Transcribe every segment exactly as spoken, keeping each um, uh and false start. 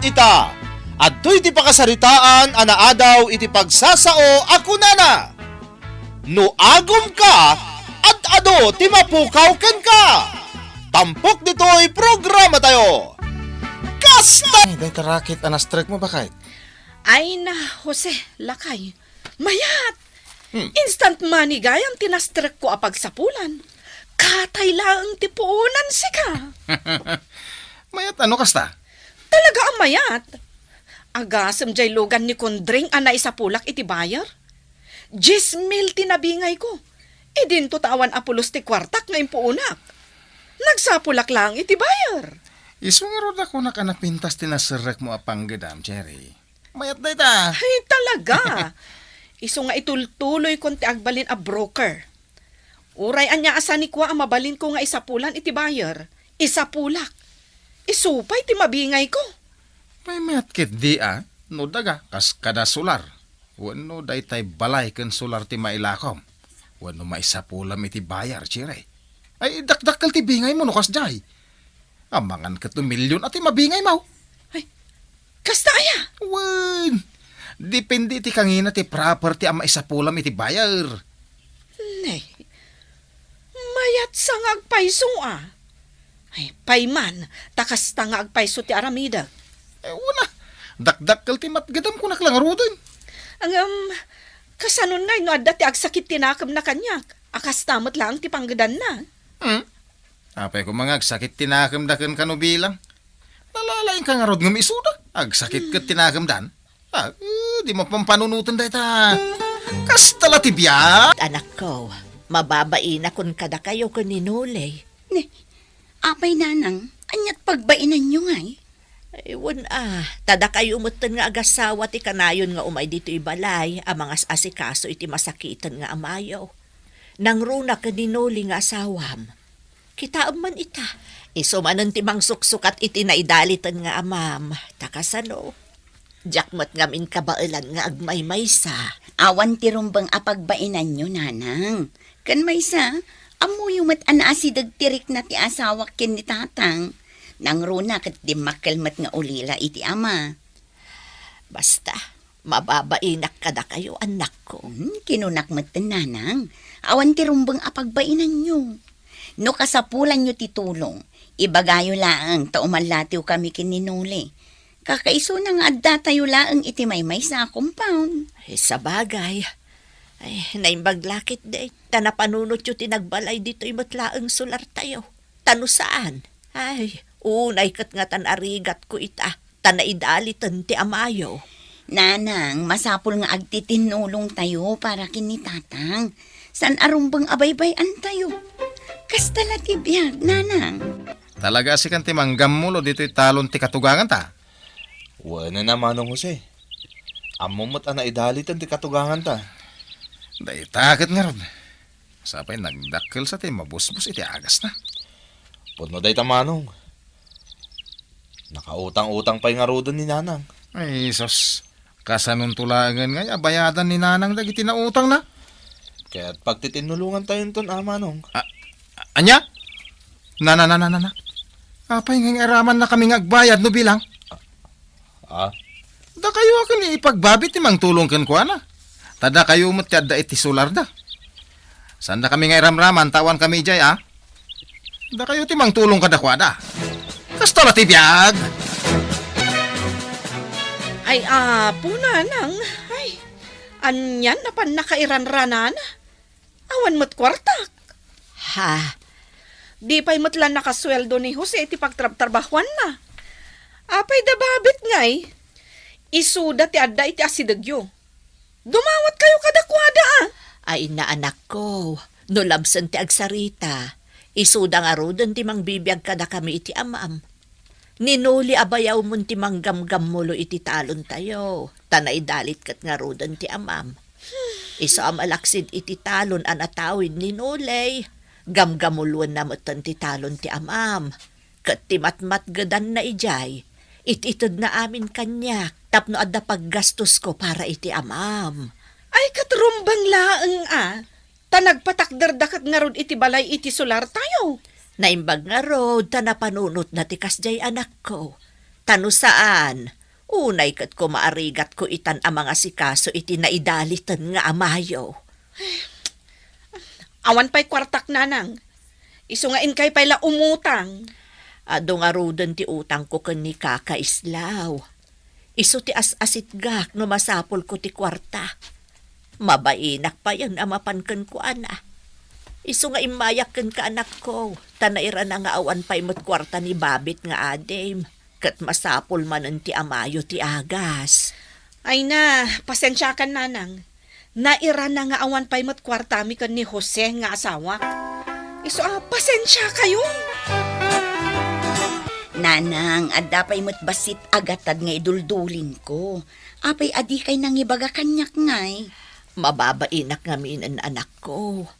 Ita, adtoy ti pakasaritaan a naadaw iti pagsasao a kunana, "No agumka, ad-adu ti mapukaw kenka." Tampok ditoy programa tayo. Kasta! Ay, dayta raket a na-strike mo, bakay? Ay na, Jose, lakay. Mayat! Hmm. Instant money gayam ti na-strike ko a pagsapulan. Katay laeng ti puonan sika. Mayat, ano kasta? Talaga a mayat. Agasem jay lugan ni Kondring a naisapulak iti buyer. Diez mil ti nabingay ko. Idinto ta awan a pulos ti kuartak nga impuonak. Nagsapulak laeng iti buyer. Isu ngarud a kunak a napintas ti naserrek mo a panggedam, Cherry. Mayat dayta. Ay, talaga. Isu nga itultuloy kon ti agbalin a broker. Uray ania a sanikua a mabalinko nga isapulan iti buyer, isapulak. Isu pay ti mabingayko. Pay met ketdi a, no daga, kas kada solar. Wenno daytay balay ken solar ti mailakom. Wenno maisapulam iti buyer, Cherry. Ay, dakdakkel ti bingaymo no kasdiay. Amangan ket no milyon a ti mabingaymo. Ay, kasta aya? Wen, depende iti kangina ti property a maisapulam iti buyer. Ne, mayat sa nga agpayso a. Ay, pay man, ta kasta nga agpayso ti aramidek. Eh, wala. Dakdakkel ti matgedam kunak lang ruden. Ngem, kasanon ngay no adda ti agsakit ti nakemna kaniak? A kasta met laeng ti panggedanna. Hmm? Apay koma nga agsakit ti nakemda kenka no bilang? Nalalaingka ngarud ngem isuda. Agsakit ket ti nakemdan. Ah, eh, di mapampanunoten dayta. Kasta la ti biag. Anakko, mababainak kadakayo ken ni Noli. Ne, apay nanang, aniat pagbainanyo ngay? Ay, wen a, ta dakayo metten nga agasawa ti kanayon nga umay ditoy balay a mangas-asikaso iti masakiten nga amayo. Nangruna ken ni Noli nga asawam. Kitaem man ita. Isu manen ti mangsuksukat iti naidaliten nga amam. Ta kasano? Diak met ngamin kabaelan nga agmaymaysa. Awan ti rumbeng a pagbainanyo, nanang. Ken maysa, ammoyo met a naasideg ti rikna ti asawak ken ni tatang. Nangruna ket dimmakkel met nga ulila iti ama. Basta, mababainak kadakayo, annakko. Hmm, kinunak metten, nanang. Awan ti rumbeng a pagbainanyo. No kasapulanyo ti tulong, ibagayo laeng ta umallatiw kami ken ni Noli. Kakaisuna nga addatayo laeng iti maymaysa a compound. Ay, sabagay. Ay, naimbag la ketdi. Ta napanunotyo ti nagbalay ditoy met laeng solartayo. Ta no saan, ay, unay ket ngatan a rigatko ita, ta naidaliten ti amayo. Nanang, masapul nga agtitinnulongtayo para ken ni tatang. Saan a rumbeng a baybay-antayo. Kasta la ti biag, nanang. Talaga a sikan ti manggammulo ditoy talon ti katuganganta? Wen a, Manong Jose. Ammom met a naidaliten ti katuganganta. Dayta ket ngarud. Sapay nagdakkel sa ti mabusbos iti agasna. Pudno dayta, Manong. Nakautang-utang pay ngaruden ni Nanang. Ay, sus. Kasanonto laengen ngay a bayadan ni Nanang dagiti nautangna? Ket pagtitinnulongantayonton a, Manong. A-, a-, ania? Na, na, na, na, na, na. Apay nga aramannakami nga agbayad no bilang? Ah? Dakayo a ken ni Ipagbabit ti mangtulong kenkuana. Ta dakayo met ti adda iti solarda. Saandakami nga iramraman ta awankami idiay, a? Dakayo ti mangtulong kadakuada. Kasta la ti biag. Ay, apo, nanang. Ay, anian a pannakairanranana? Awan met kuartak. Ha? Di pay met la nakasueldo ni Jose iti pagtrabtrabahuanna. Apay da Babit ngay? Isuda ti adda iti asidegyo. Dumawatkayo kadakuada, a? Ay, inna, anakko, no labsen ti agsarita, isuda ngaruden ti mangbibiag kadakami iti amam. Ni Noli a bayawmon ti manggamgammulo iti talontayo, ta naidalit ket ngaruden ti amam. Isu a malaksid iti talon a natawid ni Noli, gamgamuloenna metten ti talon ti amam. Ket ti matmatgedanna idiay, it-itedna amin kaniak tapno adda paggastosko para iti amam. Ay, ket rumbeng laeng a, ta nagpatakderda ket ngarud iti balay iti solartayo. Naimbag ngarud ta napanunotna ti kasdiay, anakko. Ta no saan, unay ket kumaarigatko itan a mangasikaso iti naidaliten nga amayo. Awan pay kuartak, nanang. Isu nga inkay pay la umutang. Adu ngaruden ti utangko ken ni Kaka Islaw. Isu ti as-asitgak no masapulko ti kuarta. Mabainak payen a mapan kenkuana. Isu nga immayak kenka, anakko, ta nairana nga awan pay met kuarta ni Babit nga adim, ket masapul manen ti amayo ti agas. Ay na, pasensiakan, nanang. Nairana nga awan pay met kuartami ken ni Jose nga asawak. Isu a, pasensiakayo. Nanang, adda pay met bassit a gatad nga iduldulinko. Apay a dikay nangibaga kaniak ngay? Mababainak ngaminen, anakko.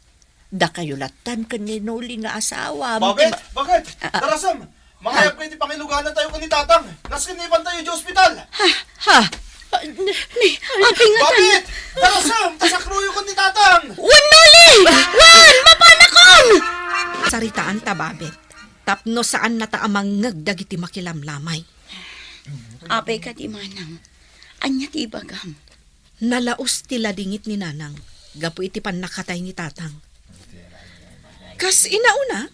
Dakayo lattan ken ni Noli nga asawam ti Babet! ma- Babet! Ah, ah. Darasem! Mangayab kayo ti pangiluganan tayo ken ni Tatang. Nasken ni Iban tayo di ospital. Ha? Ha? Ni, apay nga tayo? Babet! Darasem! Tasakroyo ken ni Tatang! Wen, Noli! Wen! Mapanakon! Saritaan ta, Babet. Tapno saan nata a mangngeg dagiti makilamlamay. Apay kadi, manang? Ania ti ibagam? Nalaus ti ladingit ni Nanang gapu iti pannakatay ni Tatang. Kas inauna,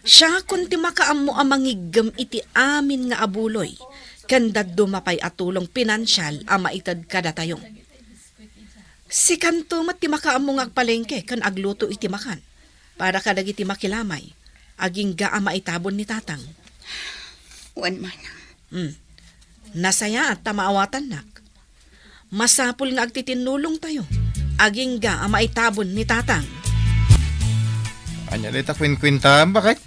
siakon ti makaammo a mangiggem iti amin nga abuloy ken dadduma pay a tulong pinansial a maited kadatayo. Sikanto met ti makaammo nga agpalengke ken agluto iti makan para kadagiti makilamay, agingga a maitabon ni Tatang. Wen, manang. Hmm. Nasayaat ta maawatannak. Masapul nga agtitinnulongtayo, agingga a maitabon ni Tatang. Ania dayta kuenkuentaam, baket?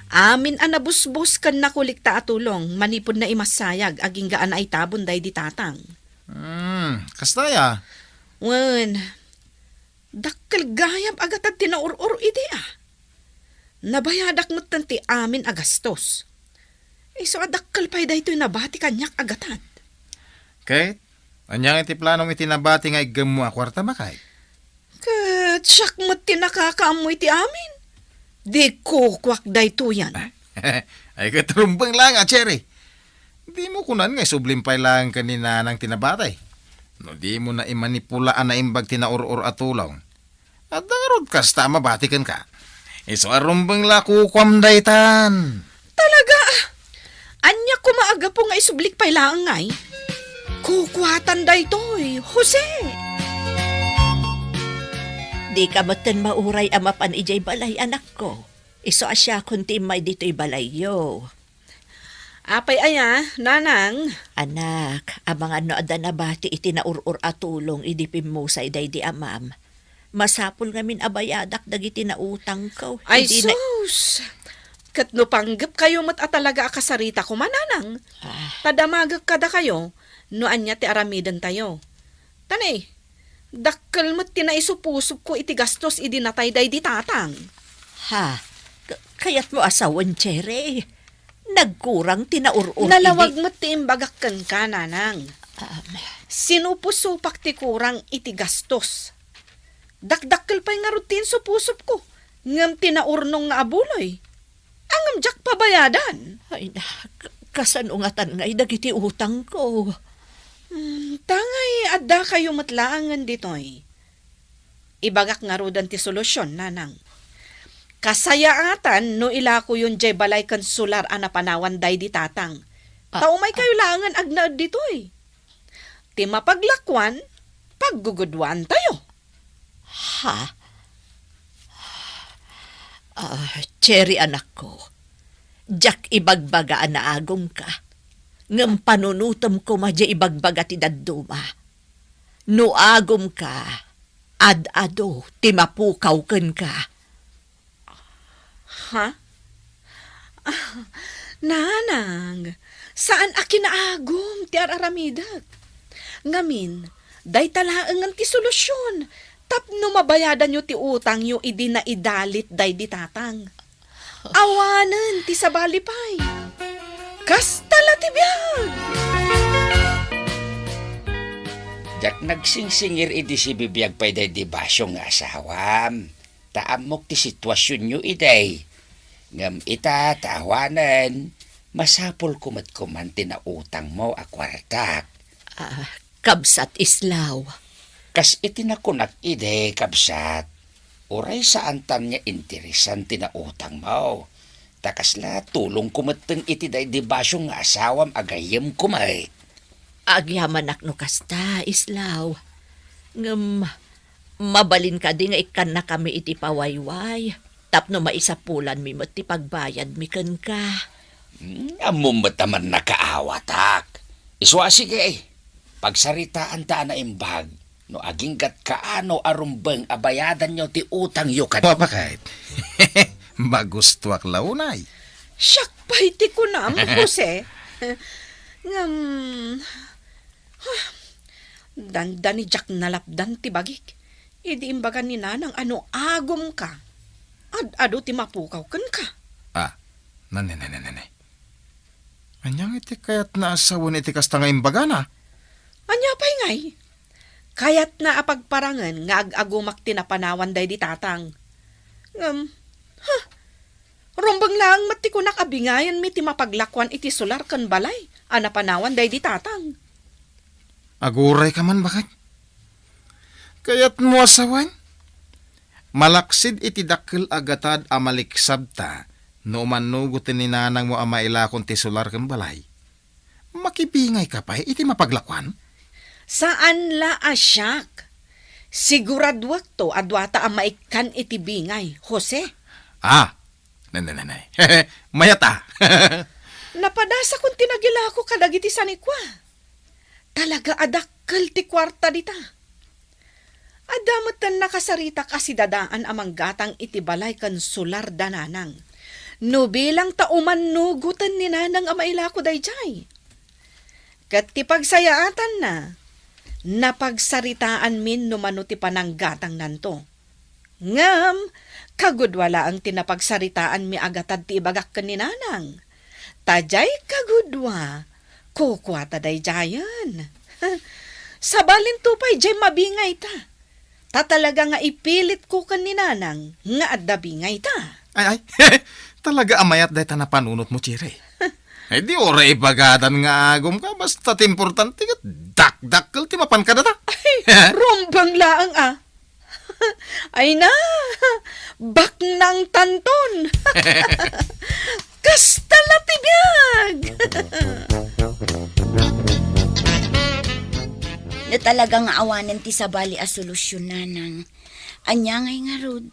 Amin a nabusbos ken nakulikta a tulong manipud naimassayag agingga a naitabon daydi Tatang. Hmm, kasta aya? Wen, dakkel gayam a gatad ti naur-or idi a. Nabayadak metten ti amin a gastos. Isu a dakkel pay daytoy nabati kaniak a gatad. Ket, ania nga ti planom iti nabati nga iggemmo a kuarta, baket? Ket siak met ti nakakaammo iti amin. Di kukuak daytoyen. Ay, ket rumbeng la nga, Cherry. Dimo kunan nga isublim pay laeng ken ni Nanang ti nabati. No dimo naimanipula a naimbag ti naur-or a tulong, adda ngarud kasta a mabati kenka. Isu a rumbeng la kukuam daytan. Talaga? Ania koma a gapu nga isublik pay laeng ngay? Kukuatan daytoy, Jose. Dika metten mauray a mapan idiay balay, anakko. Isu a siakon ti immay ditoy balayyo. Apay aya, Nanang? Anak, amangan no adda nabati iti naur-or a tulong idi pimmusay daydi amam. Masapul ngamin a bayadak dagiti nautangko. Ay, idi na- sus! Ket no panggepkayo met a talaga a kasarita koma, Nanang, ah, ta damagek kadakayo no ania ti aramidentayo. Ta ne, dakkel met ti naisupusupko iti gastos idi natay daydi Tatang. Ha? Ka-, kayatmo a sawen, Cherry? Nagkurang ti naur-or idi. Nalawag met ti imbagak kenka, Nanang. Um. Sinupusupak ti kurang iti gastos. Dakdakkel pay ngarud ti insupusupko, ngem ti naurnong nga abuloy, ngem diak pabayadan. Ay, na, ka-, kasano ngatan ngay dagiti utangko? Hmm, ta ngay, addakayo met laengen ditoy. Ibagak ngaruden ti solusion, Nanang. Kasayaatan no ilakoyon diay balay ken solar a napanawan daydi Tatang. Ta, ah, umaykayo laengen agnaed ditoy. Ti mapaglakuan, paggugudwaantayo. Ha? Ah, Cherry, anakko, diak ibagbaga a naagumka. Ngem panunotem koma diay ibagbaga ti dadduma. No agumka, ad-adu ti mapukaw kenka. Ha? Ah, Nanang, saan a kinaagum ti ar-aramidek. Ngamin, dayta laengen ti solusion tapno mabayadanyo ti utangyo idi naidalit daydi Tatang. Awanen ti sabali pay. Kasta la ti biag! Diak nagsingsingir idi sibibiag pay daydi basio nga asawam. Ta ammok ti situasionyo idi. Ngem ita, ta awanen, Masapulko met koman ti nautangmo a kuartak. Ah, kabsat Islaw. Kas iti nakunak idi, kabsat, uray saantan nga interesan ti nautangmo. Ta kasla tulongko metten iti daydi basio nga asawam a gayyemko met. Agyamanak no kasta, Islaw. Ngem, mabalin kadi nga ikkannakami iti pawayway tapno maisapulanmi met ti pagbayadmi kenka? Hmm, ammom met a mannakaawatak. Isu a sige, pagsaritaanta a naimbag no agingga't kaano a rumbeng a bayadanyo ti utangyo kad- Ba-, bakit? Magustuak la unay. Siak pay ti kunam, Jose. Ngem, ah, dandani diak nalapdan ti bagik idi imbagan ni Nanang a no agumka, ad-adu ti mapukaw kenka. Ah, nane, nane, nane. Ania ngay ti kayatna a sawen iti kasta nga imbagana? Ania pay ngay? Kayatna a pagparangen nga ag-agumak ti napanawan daydi tatang. Ngem, ha? Rumbeng laeng met ti kunak a bingayenmi ti mapaglakuan iti solar ken balay a napanawan daydi tatang. Agurayka man, baket? Kayatmo a sawen? Malaksid iti dakkel a gatad a maliksabta no umannugoten ni nanangmo a mailakon ti solar ken balay. Makibingayka pay iti mapaglakuan? Saan la a siak. Siguraduekto a duata a maikkan iti bingay, Jose. Ah, nanay, nanay. Mayat a. Napadasakon ti nagilako kadagiti sanikua. Talaga a dakkel ti kuarta dita. Adda metten nakasaritak a sidadaan a manggatang iti balay ken solar da nanang. No bilang ta umannugoten ni nanang a mailako daydiay. Ket ti pagsayaatanna, napagsaritaanmin no mano ti pananggatangnanto. Ngem, kagudua laeng ti napagsaritaanmi a gatad ti ibagak ken ni nanang. Ta diay kagudua, kukuata daydiayen. Sabalinto pay diay mabingayta. Ta talaga nga ipilitko ken ni nanang nga adda bingayta. Ay, ay. Talaga a mayat dayta napanunotmo, Chire. Ay, di uray ibagadan nga agumka, basta ti importante ket dakdakkel ti mapan kadata. Ay, rumbeng laeng a. Ay na, baknangtanton. Kasta la ti biag. No talaga nga awanen ti sabali a solusyon, nanang, ania ngay ngarud?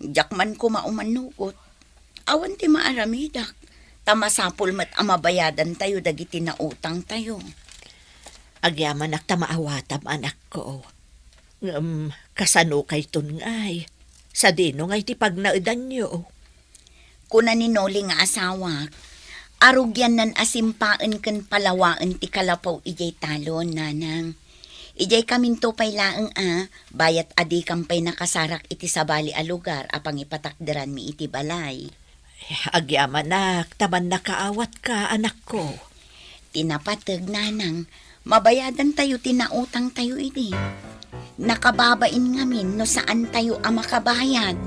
Diak man koma umannugot. Awan ti maaramidak, ta masapul met a mabayadantayo dagiti nautangtayo. Agyamanak ta maawatam, anakko. Ngem, kasano kayton ngay? Sadino ngay ti pagnaedanyo? Kuna ni Noli nga asawak, arugiannan a simpaen ken palawaen ti kalapaw idiay talon, nanang. Idiay kaminto pay laeng a, bayat a dikam pay nakasarak iti sabali a lugar a pangipatakderanmi iti balay. Agyamanak, ta mannakaawatka, anakko. Ti napateg, nanang, mabayadantayo ti nautangtayo idi. Nakababain ngamin no saantayo a makabayad.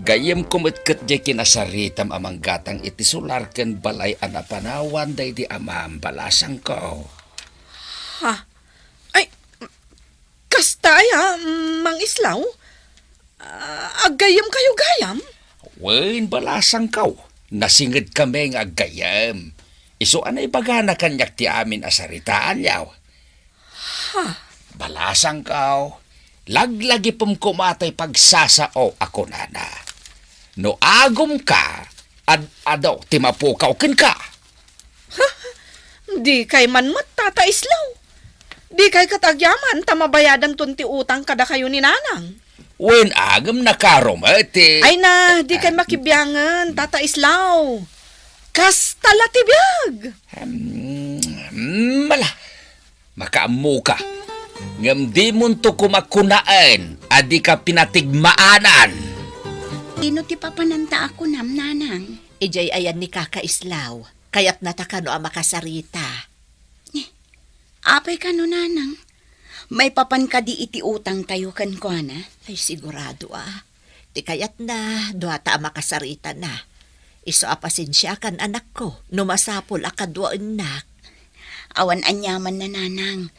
Gayyemko met ket diay kinasaritam a manggatang iti solar ken balay a napanawan daydi amam, balasangko. Ha? Ay, kasta aya, Mang Islaw? Ah, aggayyemkayo gayam? Wen, balasangko. Nasingedkami nga aggayyem. Isu a naibagana kaniak ti amin a saritaanyo. Ha? Balasangko, laglagipem koma tay pagsasao a kunana. No agumka, ad-adu ti mapukaw kenka. Dikay man met, Tata Islaw. Dikay ket agyaman ta mabayadanton ti utang kadakayo ni Nanang. Wen, agem nakarumet ti Ay na, dikay makibiangen, Tata Islaw. Kasta la ti biag. Hmm, mala, makaammoka. Ngem dimonto koma kunaen a dika pinatigmaanan. Sino ti papananta a kunam, Nanang? Idiay ayan ni Kaka Islaw. Kayatna ta kano a makasarita. Eh, apay kano, Nanang? Maipapan kadi iti utangtayo kenkuana? Ay, sigurado a. Ti kayatna, duata a makasaritana. Isu a pasensiakan, anakko, no masapul a kaduaennak. Awan aniamanna, nanang.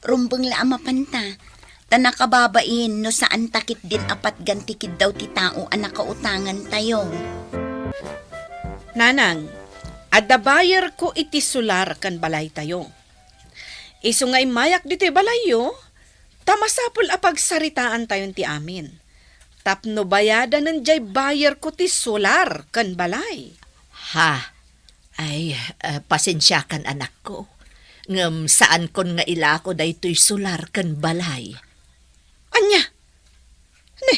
Rumbeng la a mapanta. Ta nakababain no saanta ketdin a patgan ti kiddaw ti tao a nakautangantayo. Nanang, adda bayerko iti solar ken balaytayo. Isu nga immayak ditoy balayyo, ta masapul a pagsaritaantayon ti amin. Tapno bayadanen jay bayerko ti solar ken balay. Ha? Ay, ah, pasensiakan, anakko. Ngem saankon nga ilako daytoy solar ken balay. Ania? Ne,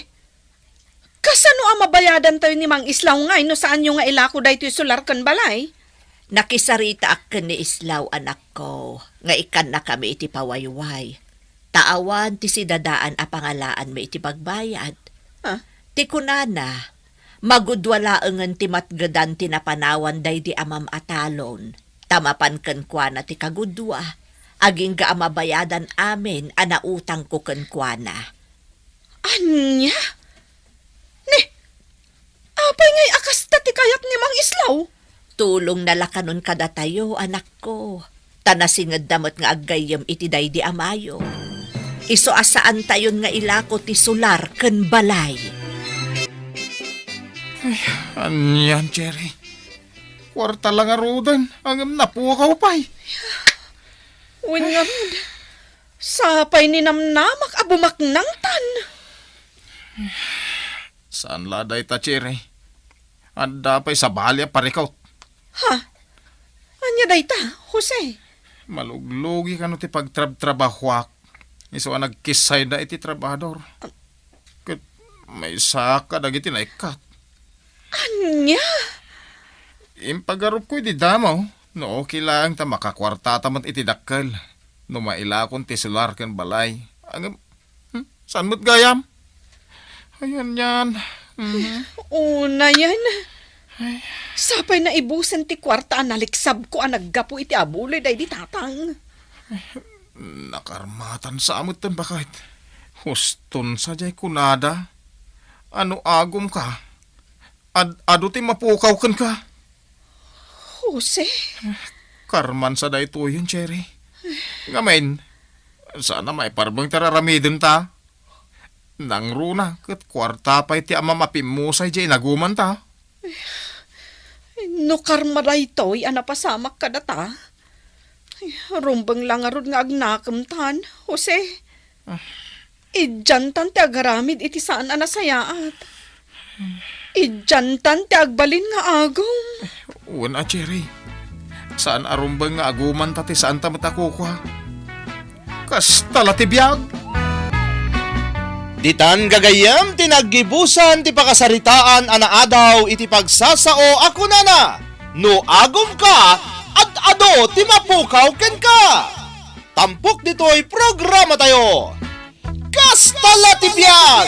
kasano a mabayadantayo ni Mang Islaw ngay no saanyo nga ilako daytoy solar ken balay? Nakisaritaak ken ni Islaw, anakko, nga ikkannakami iti pawayway. Ta awan ti sidadaan a pangalaanmi iti pagbayad. Ah? Ti kunana, magudua laengen ti matgedan ti napanawan daydi amam a talon, ta mapan kenkuana ti kagudua, agingga a mabayadan amin a nautangko kenkuana. Ania? Ne, apay ngay a kasta ti kayat ni Mang Islaw? Tulongna la kanon kadatayo, anakko, ta nasingedda met nga aggayyem iti daydi a mayo. Isu a saantayon nga ilako ti solar ken balay. Ay, anian, Cherry? Kuarta la ngaruden, ngem napukaw pay. Wen ngarud, sapay ni namnamak a bumaknangtan. Saan la dayta, Cherry? Adda pay sabali a parikut. Ha? Ania dayta, Jose? Maluglugi kano ti pagtrabtrabahoak. Isu a nagkissayda iti trabahador. Ket maysaak kadagiti naikkat. Ania? Impagarupko idi damo, no okay laeng ta makakuartata met iti dakkel, no mailakon ti solar ken balay. Ngem, hmm, saan met gayam? Ayan yan. Mhm. Unayen. Ay. Sapay naibusen ti kuarta a naliksabko a naggapu iti abuloy daydi tatang. Nakarmatan sa metten, baket. Huston sadiay kunada. Ano agum ka? Ad-adu ti mapukaw kenka. Jose? Karman sa daytoyen, Cherry. Ngamin, saan a maiparbeng ti raramidenta. Nangruna ket kuarta pay ti amam a pimmusay diay inagumanta. No karma daytoy a napasamak kadata, rumbeng la ngarud nga agnakemtan, Jose. Ah. Idiantan ti agaramid iti saan a nasayaat. Idiantan ti agbalin nga agum. Wen a, Cherry. Saan a rumbeng nga agumanta ti saanta met a kukua. Kasta la ti biag. Ditan gagayyem ti naggibusan ti pakasaritaan a naadaw iti pagsasao a kunana, "No agumka, ad-adu ti mapukaw kenka." Tampok ditoy programatayo. Kasta la ti biag!